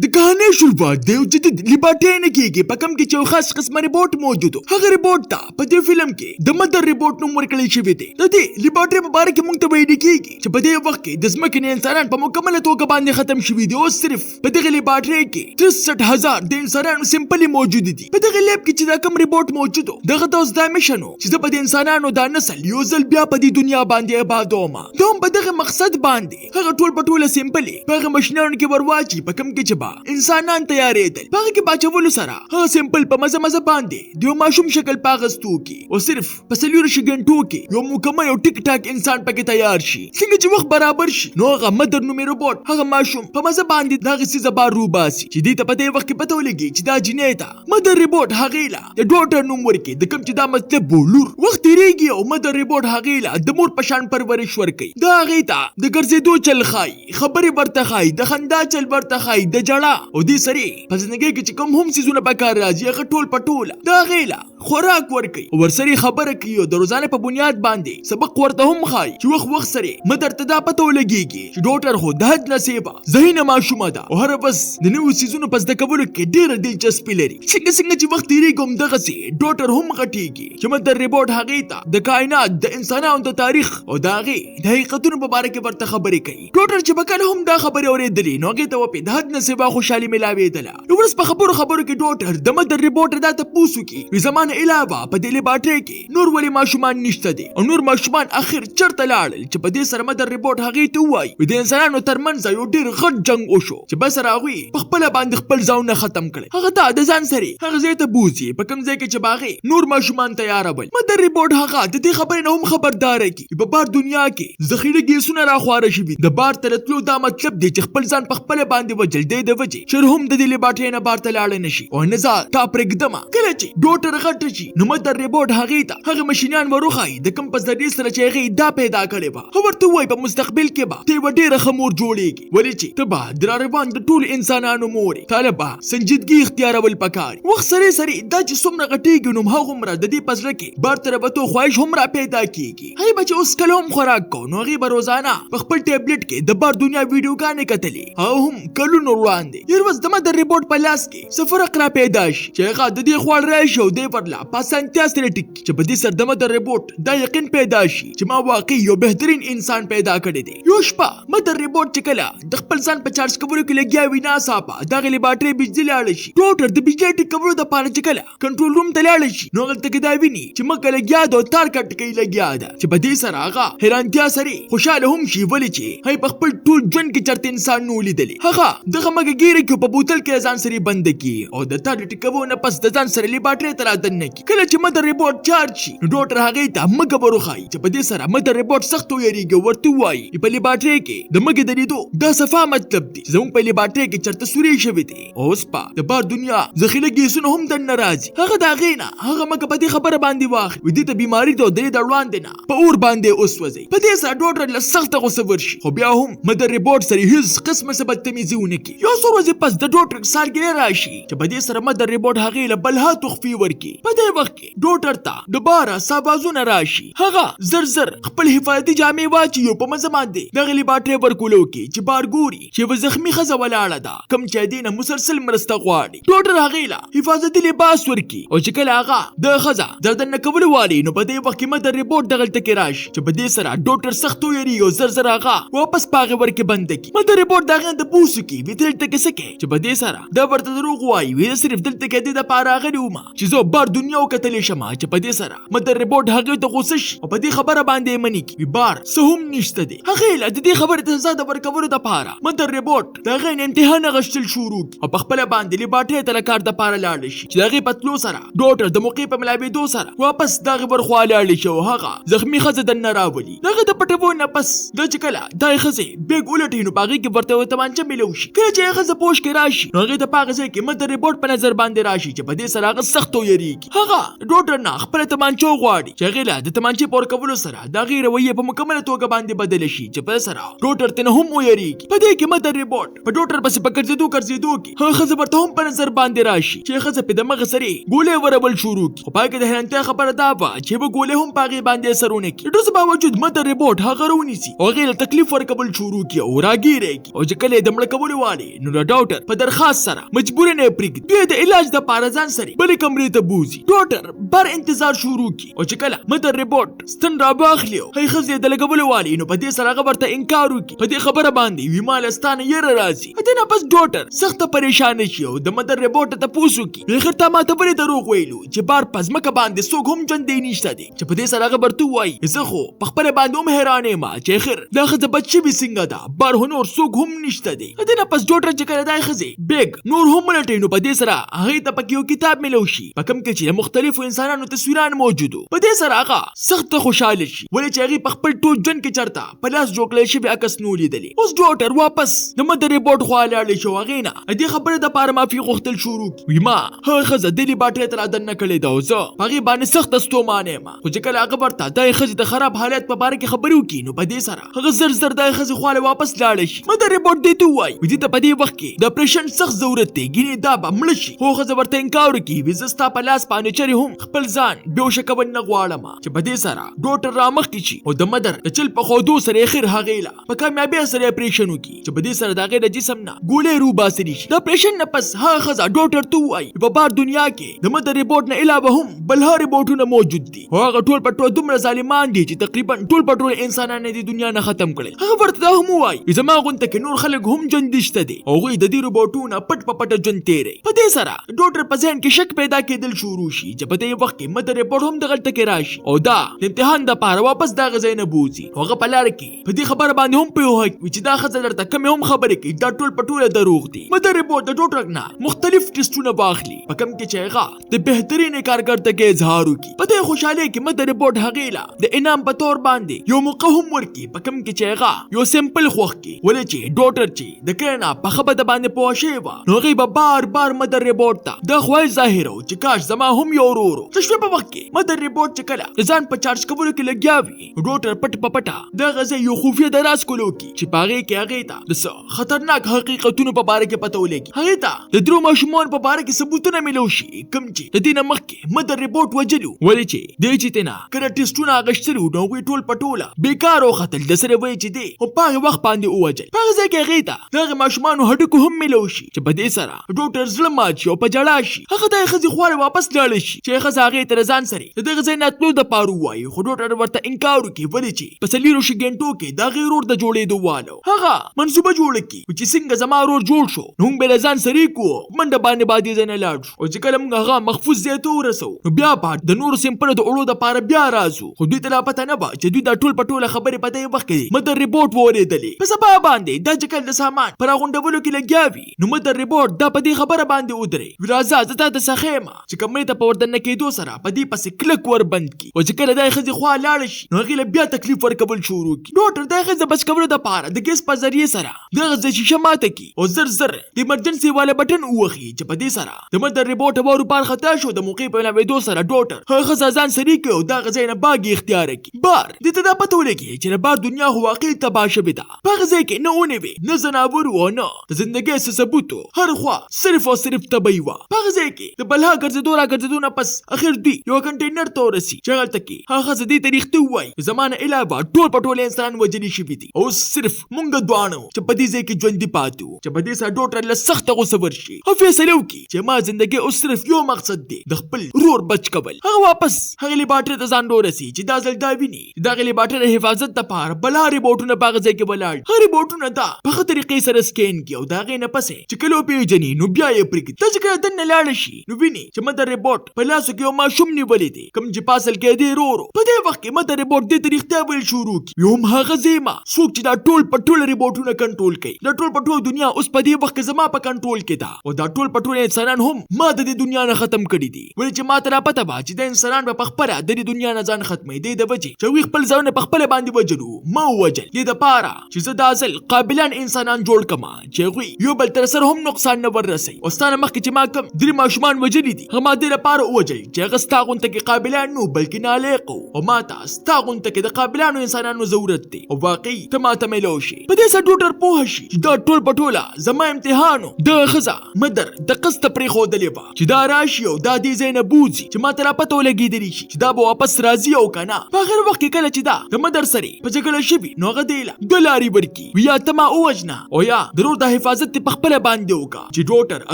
د کهانې شروعات د یو جدید لیبارټۍ نه کیږي، په کوم کې چې یو خاص قسمه رپورټ موجود و. هغه رپورټ ته په دې فلم کې د مدر رپورټ نوم ورکړل شوی دی. د دې لیبارټۍ په باره کې موږ ته ویل کیږي چې په دې وخت کې د ځمکې نه انسانان په مکمله توګه باندې ختم شوي دي او صرف په دغه لیبارټۍ کې 63,000 د انسانانو سمپلې موجودې دي. په دغه لیب کې چې دا کوم رپورټ موجود و، دغه ته اوس دا مشن و چې زه به د انسانانو دا نسل یو ځل بیا په دې دنیا باندې آبادوم. ده هم په دغه مقصد باندې هغه ټول په ټوله سیمپلې په هغه ماشینانو کې ورواچي په کوم کې چې به انسانان تیارېدل. په هغه کې په اچولو سره هغه سیمپل په مزه مزه باندې د یو ماشوم شکل په اغستو کې او صرف په 24 ګنټو کې یو مکمل او ټیک ټاک انسان پکې تیار شي. څنګه چې وخت برابر شي نو هغه مدر نومې روبوټ هغه ماشوم په مزه باندې د هغې څیزه بار روباسي چې دې ته په دې وخت کې پته ولګي چې دا جینۍ ده. مدر ریبوټ هغې له د ډاټر نوم ورکړي، د کوم چې دا مطلب و لور. وخت تېرېږي او مدر ریبوټ هغې له د مور په شان پرورش ورکوي. دا هغې ته د ګرځېدو چل ښایي، خبرې ورته ښایي، د خندا چل ورته ښایي، د ژړا او دې سرې په زندګۍ کې چې کوم هم څیزونه په کار راځي هغه ټول په ټوله د هغې له خوراک ورکوي او ورسرې خبره کوي او د روزانه په بنیاد باندې سبق ورته هم ښایي چې وخت وخت سره مدر ته دا پته ولګېږي چې ډاکټر خو د حد نه سیبه ذهینه ماشومه ده او هره ورځ د نویو څیزونو په زده کولو کې ډېره دلچسپي لري. څنګه څنګه چې وخت تېرېږي همدغسې ډاکټر هم غټېږي چې مدر ریبوټ هغې ته د کائنات، د انسانانو د تاریخ او د هغې د حقیقتونو په باره کې ورته خبرې کوي. ډاکټر چې به کله هم دا خبرې اورېدلې نو هغې ته به پرې د حد نه سوا خوشحالي ملاوېدله. یوه ورځ په خبرو خبرو کې ډاکټر د مدر ریبوټ دا تپوس وکړي وي زما نه علاوه په دې لیبارټۍ کې نور ولې ماشومان نشته دي او نور ماشومان اخر چرته لاړل، چې په دې سره مدر ریبوټ هغې ته ووایي وي د انسانانو ترمنځ یو ډېر غټ جنګ وشو چې بس هغوی په خپله باندې خپل ځانونه ختم کړل. هغه ته د ځان سره هغه ځای ته بوځي په کوم ځای کې چې به هغې نور ماشومان تیارول. مدر ریبوټ هغه د دې خبرې نه هم خبرداره کړي په بار دنیا کې ذخیره ګیسونه راخواره شوي، د بار ته د تلو دا مطلب دی چې خپل ځان په خپله باندې وژل دی د وجې چېر هم د دې لیبارټۍ نه بار ته لاړه نه شي او نه زه تا پرېږدمه. کله چې ډاکټر غټه شي نو مدر ریبوټ هغې ته هغه مشینان وروښایي د کوم په ذریعې سره چې هغې دا پیدا کړې وه او ورته ووایي په مستقبل کې به ته یوه ډېره ښه مور جوړېږي، ولې چې ته به د راروان د ټولو انسانانو مور یې، تا له به سنجیدګي اختیارول پکار. وخت سره سره دا چې څومره غټېږي نو هغومره د دې په زړه کې بار ته وتو خواهش هم را پیدا کېږي. هغې به چې اوس کله هم خوراک کو نو هغې به روزانه په خپل ټیبلټ کې د بار دنیا ویډیوګانې کتلې او هم کلونو وړاندې. یو ورځ د مدر ریبوټ په لاس کې څه فرق را پیدا شي چې هغه د دې خواړ راشي او دی ورله په اسانتیا سره ټیک کړي، چې په دې سره د مدر ریبوټ دا یقین پیدا شي چې ما واقعي یو بهترین انسان پیدا کړی دی. یو شپه مدر ریبوټ چې کله د خپل ځان په چارج کولو کې لګیا وي ناڅاپه د هغې لیبارټرۍ بجلي لاړه شي. ډاکټر د بجلۍ ټیک کولو دپاره چې کله کنټرول روم ته لاړه شي نو هغلته کې دا ویني چې مکه لګیا ده او تار کټ کوي لګیا ده، چې په دې سره هغه حیرانتیا سره خوشحاله هم شي، ولې چې هغې په خپل ټول ژوند کې چرته انسان نه و لیدلی. هغه دغه مګه ګیره کې په بوتل کې ځان سره بنده کړي او د تار د ټیکولو نه پس د ځان سره لیبارټرۍ ته رادننه کړي. کله چې مدر ریبوټ چارج شي نو ډاکټر هغې ته مګه وروښایي چې په دې سره مدر ریبوټ سخت ویریږي او ورته ووایي په لیبارټرۍ کې د مګې د لیدو دا صفا مطلب دی چې زموږ په لیبارټرۍ کې چرته سوری شوی دی او اوس په د بار دنیا ذخیره ګیسونه هم دننه راځي. هغه د هغې نه هغه مګه په دې خبره باندې واخلي وي دې ته بیماري ده او د دې د وړاندې نه په اور باندې وسوځي. په دې سره ډاکټر له سخته غوسه ورشي خو بیا هم مدر ریبوټ سره هیڅ قسمه څه بدتمیزي ونه کړي. یو څو ورځې پس د ډاکټر سالګره راشي چې په دې سره مدر ریبوټ هغې له بلها تحفې ورکړي. په دې وخت کې ډاکټر ته د باره څه اوازونه راشي. هغه زر زر خپل حفاظتي جامې واچوي او په مزه باندې دغې لیبارټرۍ ورکولو کې چې بار ګوري چې یوه زخمي ښځه ولاړه ده کوم چې دې نه مسلسل مرسته غواړي. ډاکټر هغې له حفاظتي لباس ورکړي او چې کله هغه د ښځه د دننه کولو والي نو په دې وخت کې مدر ریبوټ دغلته کې راشي چې په دې سره ډاکټر سخت ویریږي او زر زر هغه واپس په هغې ور کې بنده کړي. مدر ریبوټ د هغې نه تپوس وکړي وي ته دلته کې څه کوې، چې په دې سره دا ورته دروغ ووایي وي زه صرف دلته کې د دې دپاره راغلی وم چې زه بار دنیا وکتلی شم، چې په دې سره مدر ریبوټ هغې ته غوسه شي او په دې خبره باندې یې منې کړي وي بار څه هم نشته دی. هغې له د دې خبرې د سزا د ورکولو دپاره مدر ریبوټ د هغې نه امتحان اخیستل شروع کړي او په خپله باندې لیبارټۍ ته له کار دپاره لاړه شي چې د هغې په تلو سره ډاکټر د موقع په ملاوېدو سره واپس د هغې ورخوا لاړه شي او هغه زخمي ښځه دننه راولي. د هغې د پټولو نه پس دا چې کله دا ښځې بیګ ولټوي نو په هغې کې ورته یوه تمانچه میلاو شي. کله چې هغه ښځه پوښ کې راشي نو هغې ته په هغه ځای کې مدر ریبوټ په نظر باندې راشي چې په دې سره هغه سخت ویریږي. هغه ډاکټر نه خپله تمانچه وغواړي چې هغې له د تمانچې په ورکولو سره د هغې رویه په مکمله توګه باندې بدله شي چې په سره ډاکټر ته نه هم ویریږي. په دې کې مدر ریبوټ په ډاکټر پسې په ګرځېدو ګرځېدو کې هغه ښځه ورته هم په نظر باندې راشي چې ښځه پې د مخه سرې ګولۍ ورول شروع کړي، خو پای کې د حیرانتیا خبره دا وه چې یوه ګولۍ هم په هغې باندې اثر ونه کړي. د ډزو باوجود مدر ریبوټ هغه راونیسي او هغې له تکلیف ورکول شروع کړي او راګیره یې کړي او چې کله یې د مړه کولو والي نو د ډاکټر په درخواست سره مجبورا یې پرېږدي. دوی د علاج دپاره ځان سره بلې کمرې ته بوځي. ډاکټر بر انتظار شروع کړي او چې کله مدر رپورټ ستن راواخلي او هغې ښځې د لګولو والي، نو په دې سره هغه ورته انکار وکړي. په دې خبره باندې وي ما له ستا نه یره راځي. د دې نه پس ډاکټر سخته پریشانه شي او د مدر رپورټ ته تپوس وکړي، اخر تا ماته ولې دروغ ویلو چې بار په ځمکه باندې څوک هم ژوندی نشته دی؟ چې په دې سره هغه ورته ووایي زه خو په خپله باندې هم حیران یم چې اخر دا ښځه بچ شوې څنګه ده، بار خو نور څوک هم نشته دی. د دې نه پس ډاکټر چې کله دا ښځې بیګ نور هم ولټوي، نو په دې سره هغې ته پکې یو کتاب میلو شي په کوم کې چې د مختلفو انسانانو تصویران موجود وو. په دې سره هغه سخت خوشحاله شي، ولې چې هغې په خپل ټول ژوند کې چرته په لاس جوړ کړی شوی عکس نو لیدلی. اوس ډاکټر واپس د مدر رپورټ خوا لاړی شو، هغې نه د دې خبرې دپاره معافي غوښتل شروع کړي. وي ما هغه ښځه دې لیبارټرۍ ته رادننه کړې ده او زه په هغې باندې سخته ستومانه یم. خو چې کله هغه ورته د ښځې د خراب حالت په باره کې خبرې وکړي، نو په دې سره هغه زر زر د ښځې خوا له واپس لاړه شي. مدر رپورټ دې ته ووایي دې ته په دې وخت کې د اپریشن سخت ضرورت دی، ګینې دا به مړه شي. خو ښځه ورته انکار وکړي، وي زه ستا په لاس باندې چېرې هم خپل ځان بېهوښه کول نه غواړم. چې په دې سره ډاکټر رامخکې شي او د مدر د چل په ښودو سره اخر هغې له په کامیابۍ سره اپریشن وکړي، چې په دې سره د هغې د جسم نه ګولۍ روباسلی شي. د اپریشن نه پس هغه ښځه ډاکټر ته ووایي په بار دنیا کې د مدر رپورټ نه علاوه هم بلها رپورټونه موجود دي، خو هغه ټول په ټول دومره ظالمان دي چې تقریبا ټول په ټول انسانان یې د دنیا نه ختم کړل. هغه ورته دا هم ووایي زما غونته کې نور خلک هم ژوندي شته دي او هغوی د دې روبوټونه پټ په پټه ژوند تېروي. په دې سره ډاکټر په ذهن کې شک پیدا کېدل شروع شي چې په دې وخت کې مدر رپورټ هم دغلته کې راشي او دا د امتحان دپاره واپس د هغه ځای نه بوځي. خو هغه په لاره کې په دې خبره باندې هم پوه وي چې دا ښځه درته کمې هم خبرې کوي، دا ټول په ټوله دروغ دي. مدر رپورټ د ډاکټر نه مختلف ټسټونه واخلي په کوم کې چې هغه د بهترینې کارکردګۍ اظهار وکړي. په دې خوشحالۍ کې مدر رپورټ هغې له د انعام په تور باندې یو موقع هم ورکړي په کوم کې چې هغه یو سمپل خوښ کړي. ولې چې ډاکټر چې د کله نه په ښه بده باندې پوه شوی وه، نو هغې به بار بار مدر رپورټ ته دا خواهش ظاهرو چې کاش زما هم یو ورور و. د شپې په وخت کې مدر رپورټ چې کله د ځان په چارج کولو کې لګیا وي، ډاکټر پټ په پټه دغه ځای یو خفیه دراز کولو کې چې په هغې کې هغې ته د څه خطرناک حقیقتونو په باره کې پته ولګي. هغې ته د درو ماشومانو په باره کې ثبوتونه میلو شي کوم چې د دې نه مخکې مدر رپورټ وژلو. ولې چې دی چې ترېنه کله ټسټونه اخیستلي وو، نو هغوی ټول په ټوله بېکاره وختل، د سره وایي چې دی هم په هغې وخت باندې ووژل. په هغه ځای کې هغې ته د هغې ماشومانو هډوکو هم میلو شي چې په دې سره ډاکټر زړه مات شي او په ژړا شي. هغه د ښځې خوا له واپس لاړه شي چې ښځه هغې ته د ځان سره د دغه ځای نه تلو دپاره ووایي، خو ډاکټر ورته انکار وکړي، ولې چې په 24 ګنټو کې د هغې ورور د جوړېدو والو هغه منصوبه جوړه کړي چې څنګه زما ورور جوړ شو نو موږ به له ځان سره کړو، منډه باندې به دې ځای نه لاړ شو او چې کله موږ هغه محفوظ ځای ته ورسوو نو بیا به د نورو سیمپلو د اوړو دپاره بیا راځو. خو دوی ته لا پته نه وه چې دوی دا ټول په ټوله خبرې په دې وخت کې مدر رپورټ واورېدلې. په سبا باندې دا چې کله د سامان په راغونډولو کې لګیا وي، نو مدر رپورټ دا په دې خبره باندې ودرې وي راځه زه تا ته څه ښیم، چې کمرې ته په وردننه کېدو سره په دې پسې کلک ور بند کړي او چې کله دا ښځې خوا لاړه شي نو هغې له بیا تکلیف ورکول شروع کړي. ډاکټر د ښځې د بچ کولو دپاره د ګیس په ذریعې سره دغه ځای شیشه ماته کړي او زر زر د ایمرجنسي والا بټن ووهي چې په دې سره د مدر رپورټ وارو پار خطا شو. د موقع په ملاوېدو سره ډاکټر هغه ښځه ځان سري کړي او دغه ځای نه باګې اختیاره کړي. بار دې ته دا پته ولګي چې د بار دنیا خو واقعي تباه شوې ده. په هغه ځای کې نه ونې وې، نه ځناور وو او نه د زندګۍ څه ثبوت و، هر خوا صرف او صرف تباهي وه. په هغه ځای کې د بلها ګرځېدو راګرځېدو نه پس اخر دوی یوه کنټینر ته ورسي چې هلته کې هغه ښځه دې ته رښتیا ووایي زما نه علاوه ټول په ټوله انسانان وژلي شوي دي او اوس صرف مونږ دواړه وو چې په دې ځای کې ژوندي پاتې وو. چې په دې سره ډاکټر له سخته غوسه ورشي او فیصله وکړي چې ما زندګۍ اوس صرف یو مقصد دی، د خپل ورور بچ کول. هغه واپس هغې لیبارټرۍ ته ځان ورسي چې دا ځل دا ویني چې د هغې لیبارټرۍ د حفاظت دپاره بلا ربوټونه په هغه ځای کې ولاړ دي. هغه ربوټونه دا په ښه طریقې سره سکین کړي او د هغې نه پسې چې کله وپېژني نو بیا یې پرېږدي. دا چې کله دننه لاړه شي نو ویني چې مدر ربوټ په لاسو کې یو ماشوم نیولی دی کوم چې په اصل کې دی ورور. په دې وخت کې مدر ربوټ دې ته رښتیا ویل شروع کړي، وي هم هغه زه یم څوک چې دا ټول په ټوله ربوټونه کنټرول کوي، دا ټول په ټوله دنیا اوس په دې وخت کې زما په کنټرول کې ده او دا ټول په ټوله انسانان هم ما د دې دنیا نه ختم کړي دي. ولې چې ما ته لا پته وه چې دا انسانان به په خپله د دې دنیا نه ځان ختموي، دې د وجې چې هغوی خپل ځانونه په خپله باندې وژلو ما ووژل، دې دپاره چې زه دا ځل قابلان انسانان جوړ کړم چې هغوی یو بل تر سره هم نقصان نه ورسوي. او ستا نه مخکې چې ما کوم درې ماشومان وژلي دي هغه ما دې لپاره ووژل چې هغه ستا غونته کې قابلان نه وو بلکې نالایق وو او ما ته ستا غونته کې د قابلانو انسانانو ضرورت دی او واقعي ته ما ته میلو شې. په دې سره ډاکټر پوه شي چې دا ټول په ټوله زما امتحان و. دغه ښځه مدر د قصده پرېښودلې وه چې دا راشي او دا دې ځای نه بوځي چې ما ته لا پته ولګېدلی شي چې دا به واپس راځي او که نه. په اخر وخت کې کله چې دا د مدر سره په جګړه شوي نو هغه دی له دوه لارې ورکړي، وي یا ته ما ووژنه او یا د ورور د حفاظت دې په خپله باندې وکړه چې ډاکټر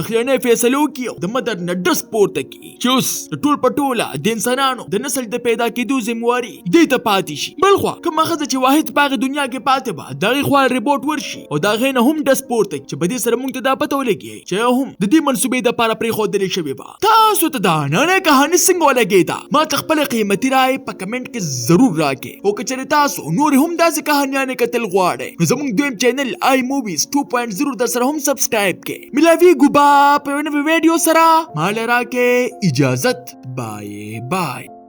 اخیرنۍ فیصله وکړي او د مدر نه ډس پورته کړي چې اوس د ټول په ټوله د انسانانو د نسل د پیدا کېدو ذمواري دې ته پاتې شي. بلخوا کومه ښځه چې واحد په هغې دنیا کې پاتې وه د هغې خوا رپورټ ورشي او د هغې نه هم ډس پورته کړي چې په دې سره موږ ته دا پته ولګي چې هم د دې منصوبې دپاره پرېښودلې شوې وه. تاسو ته دا ننۍ کهاني څنګه ولګېده؟ ما ته خپله قیمتي رای په کمنټ کې ضرور راکړئ او که چېرې تاسو نورې هم داسې کهانیانې کتل غواړئ نو زموږ دویم چینل آی موویز 2.0 در سره هم سبسکرایب کړئ. ملاویږو به په یوه نوې ویډیو سره. ما له راکړئ اجازت. بای بای.